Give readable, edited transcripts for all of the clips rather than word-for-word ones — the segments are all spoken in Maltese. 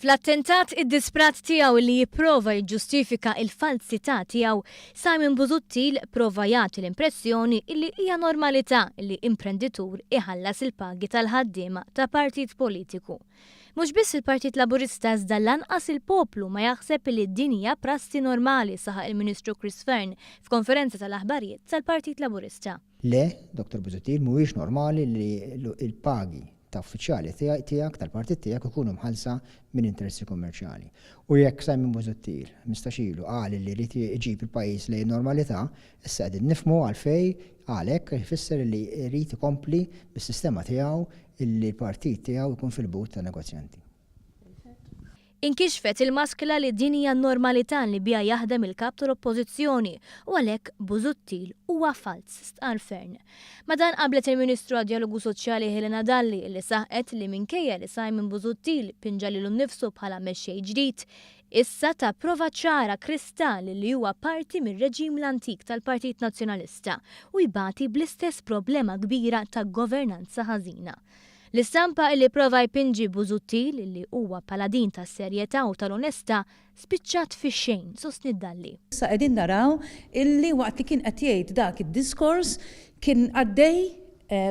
Fl-attentat iddisprat tiegħu li jipprova jiġġustifika il-falzità tiegħu, Simon Busuttil prova jagħti l-impressjoni illi hija normalità li imprenditur iħallas il-pagi tal-ħaddiema ta' partit politiku. Mhux biss il-Partit Laburista iżda lanqas il-poplu ma jaħseb li din hija prassi normali, saħaq il-Ministru Chris Fearne f'konferenza tal-aħbarijiet tal-Partit Laburista. Le, Dr Busuttil, mhuwiex normali li l-pagi ta' uffiċjali tiegħek, tal-partit tiegħek ikunu mħallsa minn interessi kummerċjali. U jekk Simon Busuttil, 15 ilu, qal li jrid iġib il-pajjiż lejn normalità, issa qegħdin nifhmu għalfejn qal hekk, ifisser li jrid ikompli bis-sistema tiegħu illi l-partit tiegħu jkun fil-but tan-negozjanti. Inkixfet il-maskla li din hija n-normalità li biha jaħdem il-Kap tal-Oppożizzjoni u għalhekk Busuttil huwa falz, stqarr Fearne. Ma' dan qablet il-Ministru għad-Djalogu Soċjali Helena Dalli li saħqet li minkejja li Simon Busuttil pinġa lilu nnifsu bħala mexxej ġdid, issa ta prova ċara kristall li huwa parti mir-reġim l-antik tal-Partit Nazzjonalista u jbati bl-istess problema kbira ta' governanza ħażina. L-istampa illi prova jpinġi Busuttil, illi huwa paladin tas-serjetà u tal-onestà, spiċċat fix-xejn, sostniet Dalli. Issa qegħdin naraw illi waqt li kien qed jgħid dak id-diskors kien għaddej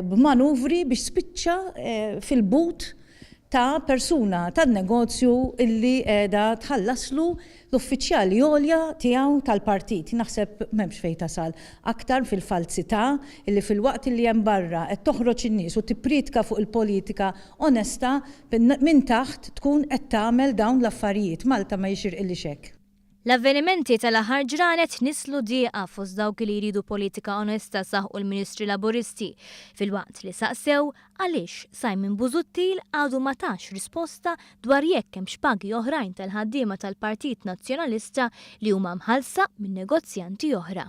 b'manuvri biex spiċċa fil-but ta' persuna tan-negozju illi qiegħda tħallaslu l-uffiċjali għolja tiegħu tal-partit. Naħseb m'hemmx fejn tasal aktar fil-falzità illi filwaqt illi hemm barra qed toħroġ in-nies u tipprietka fuq il-politika onesta, minn taħt tkun qed tagħmel dawn l-affarijiet. Malta ma jixirqilhiex hekk. L-avvenimenti tal-aħħar ġranet nisslu dieqa fost dawk li jridu politika onesta saħqu l-Ministri Laburisti, filwaqt li saqsew għaliex Simon Busuttil għadu ma tax risposta dwar jekk hemmx pagi oħrajn tal-ħaddiema tal-Partit Nazzjonalista li huma mħallsa minn negozjanti oħra.